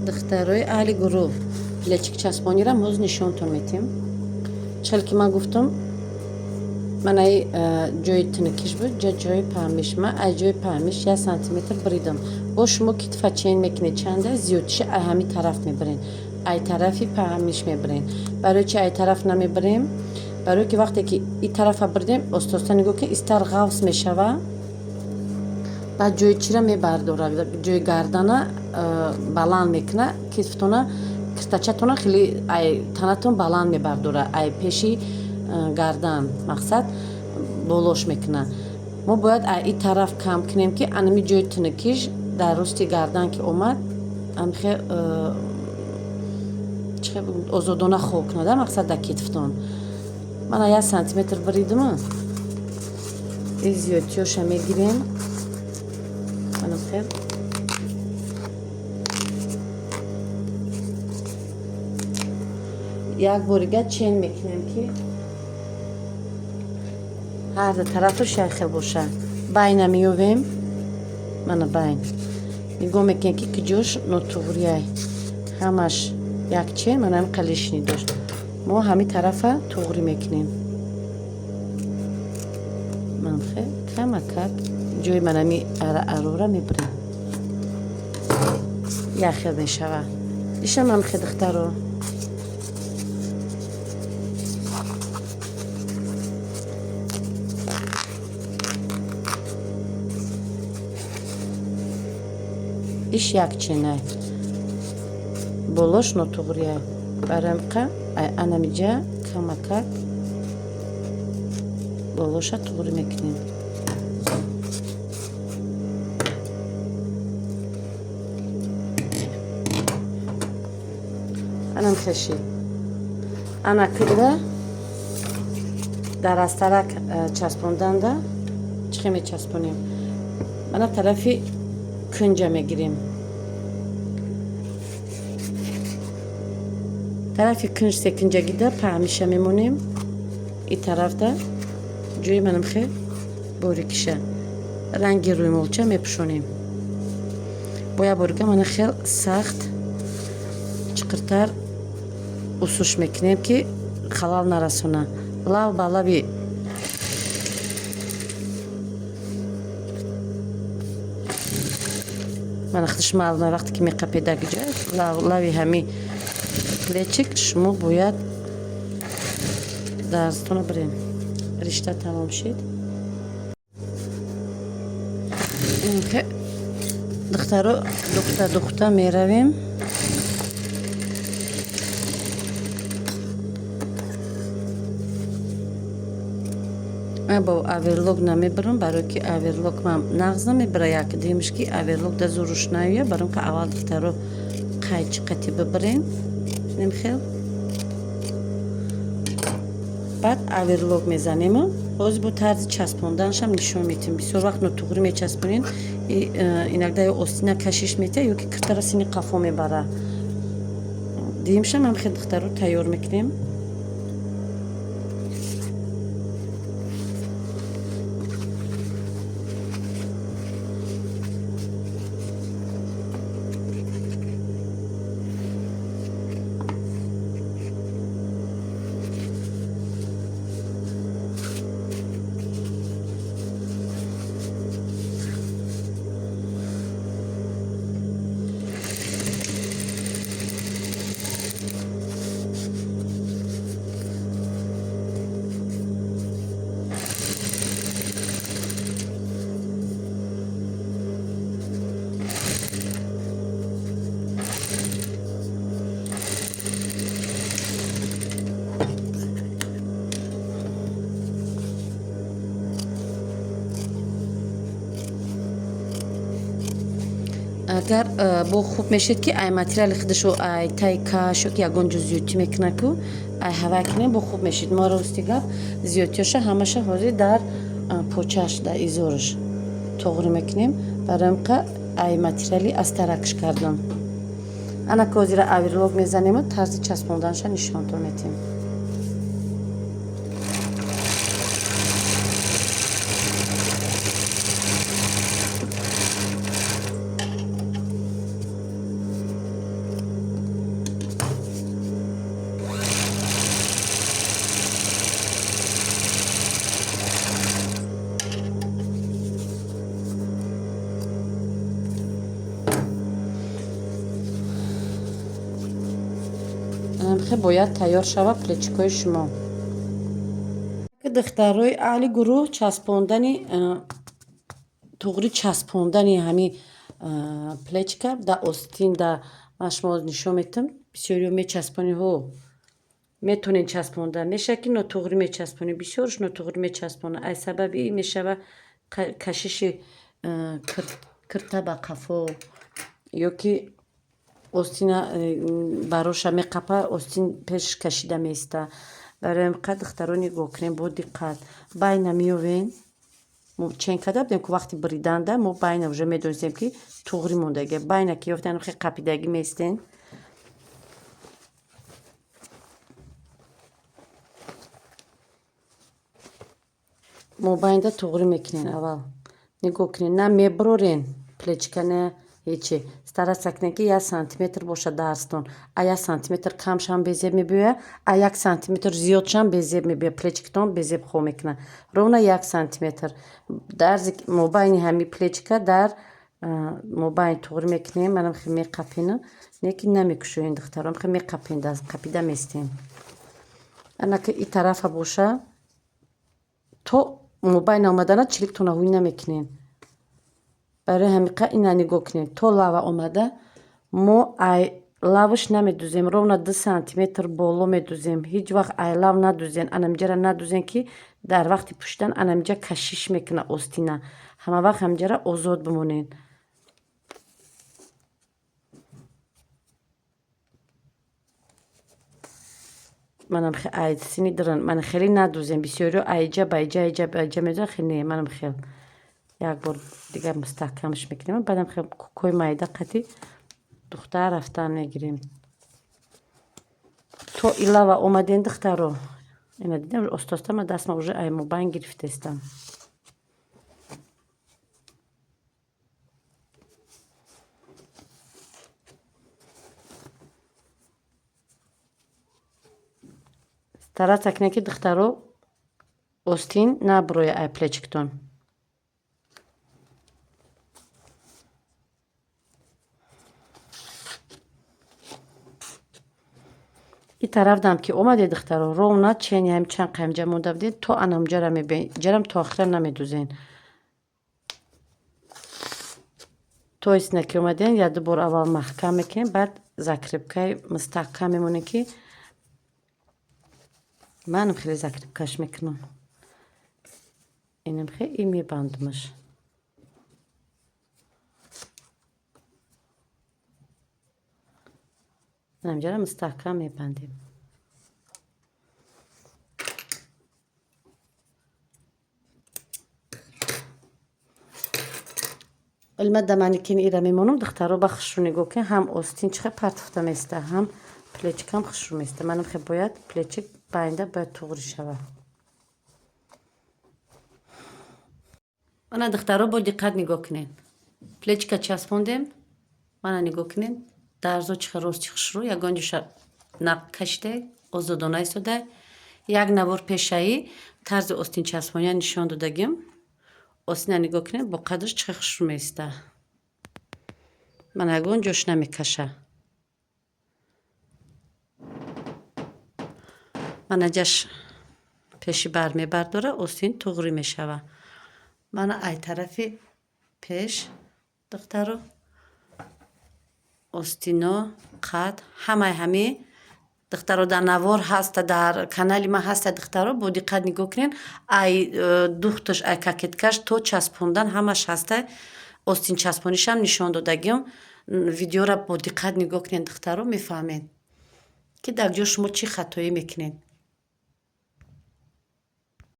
Духтарои аҳли гурӯҳ, плечик часпонира ҳоз нишонтон метем. Чхел ки ман гуфтам, ман ай ҷои тинукиш буд, ҷа ҷои паҳмиш. Ман ай ҷои паҳмиш 1 сантиметр бридам. Бо шумо китфа чен мекунед, чанда зиёдтиша ай ҳами тараф мебарен, ай тарафи паҳмиш мебарен. Барои чи ай тараф намебарем? Барое ки вақте ки и тарафа бридем, остоста нигоҳ ки истар ғафз мешава, баъд ҷои чира мебардорад, ҷои гардана баланд мекуна, китфтона, киртачатона хеле ай танатон баланд мебардора, ай пеши гардан мақсад болош мекуна. Мо бояд ай и тараф кам кунем, ки анами ҷои тунукиш дар рости гардан ки омад, амхе озодона хоб кунада, мақсад дар китфтон. Мана 1 сантиметр бридима, и зиёдтиёша мегирем. Манахел як борига чен мекунем, ки ҳар ду тарафаш як хел боша. Байна меёвем, мана байн нигоҳ мекунем, ки куҷош нотуғрияй. Ҳамаш як чен, мана ҳами қалишни дошт. Мо ҳами тарафа туғрӣ мекунем. Манхе камакак ҷои манами арора мебирем, як хел мешава. Ишам ҳамхе, духтаро. Иш як ченай, болош нотуғрияй. Барои анамиҷа камакак болоша туғрӣ мекунем. Анам хеши ана кира дар астарак часпонданда чӣ хел мечаспонем? Мана тарафи кунҷа мегирем. Тарафи кунҷ секунҷагида паҳмиша мемонем, и тарафда ҷои манамхе борикиша ранги рӯймолча мепӯшонем. Бо як борига мана хел сахт чиқиртар усуш мекунем, ки халал нарасона. Лав ба лави мана худаш маълума, вақте ки меқапедагиҷа лави ҳами плечик шумо бояд дарстона бирем. Ришта тамом шид. Духтаро, духта духта меравем. Ман бо оверлок намебарам, барое ки оверлок ман нағз намебара. Як дуюмш ки оверлок да зуруш наёя. Баром ка аввал, духтаро, қайчи қати бибарем хел, баъд оверлок мезанему. Ҳозир бо тарзи часпонданашам нишон метиҳем. Бисёр вақт нотуғрӣ мечаспонем, иногда ё остина кашиш метиҳа, ё ки киртара сини қафо мебара. Дуюмшам ҳам хел, духтаро, тайёр мекунем. Агар бо хуб мешед, ки ай материали худашо, ай тай каш ё ки ягон ҷо зиёдтӣ мекунад ку, ай ҳавай кунем, бо хуб мешид. Мо рости гап, зиёдтиёша ҳамаша ҳозир дар почаш, дар изораш тоғрӣ мекунем. Барои ка ай материали астаракш кардам. Ана ки ҳозира оверлок мезанему, тарзи часпонданаша нишонтон метиҳем. Анамхе бояд тайёр шава плечикои шумо. Духтарои аҳли гурӯҳ, часпондани туғри, часпондани ҳами плечика да остин да ман шумо нишон метам. Бисёриҳо мечаспонӣ, ҳо, метонен часпонда, мешавад ки нотуғрӣ мечаспонӣ, бисёрш нотуғрӣ мечаспонад. Ай сабаби ин мешава кашиши кирта ба қафо ё ки остина бароша меқапа, остин пеш кашида меиста. Барои ҳамин духтаро, нигоҳ кунем бо диққат. Байна меёвен, мо чен карда будем ку вақти буриданда мо байна уже медонистем, ки туғрӣ мондагия. Байна ки ёфтан, хе қапидагӣ меистен. Мобайнда туғрӣ мекунен. Аввал нигоҳ кунед, на мебурорен плечика, на ҳечи. Стараться кунед, ки 1 сантиметр бошад дарстон. А 1 сантиметр камшам безеб мебиёяд, а 1 сантиметр зиёдшам безеб мебиёяд, плечиктон безеб хо мекунад. Ровно 1 сантиметр дарзи мобайни ҳами плечика дар мобайн туғрӣ мекунем. Манам хе меқапину, не ки намекушоем, духтаром, хе меқапем, қапида местем. Анаки и тарафа боша, то мобайн омадана чиликтона ҳуй намекунем. Барои ҳамиқа ина нигоҳ кунед, то лава омада мо ай лавш намедузем, ровно 2 сантиметр боло медузем. Ҳеҷ вақт ай лав надузен, анамиҷара надузен, ки дар вақти пӯшидан анамиҷа кашиш мекунад остина. Ҳама вақт ҳамиҷара озод бимонед. Манам ай сини диран, мана хеле надузем. Бисёриҳо айҷа ба иҷа, айҷа ба иҷа медузан, хеле не. Манам хел як бор дигар мустаҳкамш мекунем, баъдам хел кӯкҳои майда қати духтар рафтан мегирем. То илава омаден, духтаро, ина дидем, оста-оста ма дастма уже ай мобайн гирифтаистам. Стараться кунед, ки, духтаро, остин набуроя ай плечиктон. И тарафдам ки омаде, духтаро, ровно чени ҳами чанд қаймҷа монда будед, то анамҷара мебиен, ҷарам то охира намедузен. То истина ки омаден, як ду бор аввал маҳкам мекунем, баъд закрепкаи мустаҳкам мемонем, ки манам хеле закрепкаш мекунам. Инам хе и мебандумаш. Инамҷара мустаҳкам мебандем. Вале да манекен ира мемонам. Духтаро, ба хушрӯ нигоҳ кунед, ҳам остин чӣ хел партофта места, ҳам плечикам хушрӯ места. Манам хе бояд плечик байнда бояд туғрӣ шавад. Мана, духтаро, бо диққат нигоҳ кунед. Плечика часпондем. Мана, нигоҳ кунед, дарзо чӣ хел рости хушрӯ, ягон ҷоша накашида, озодона истода. Як навор пешаӣ тарзи остин часпония нишон додагим. Остина нигоҳ кунед, бо қадрш чӣ хел хушрӯ меиста. Мана, ягон ҷош намекаша. Мана, ҷаш пеши бар мебардора, остин туғрӣ мешава. Мана, ай тарафи пеш, духтаро, остино, қад, ҳамаи ҳами, духтаро, дар навор ҳаста, дар канали ман ҳаста. Духтаро, бо диққат нигоҳ кунед, ай духташ, ай кокеткаш то часпондан ҳамаш ҳаста. Остин часпонишам нишон додагиам. Видеора бо диққат нигоҳ кунед, духтаро, мефаҳмед, ки дар ҷо шумо чӣ хатоӣ мекунед.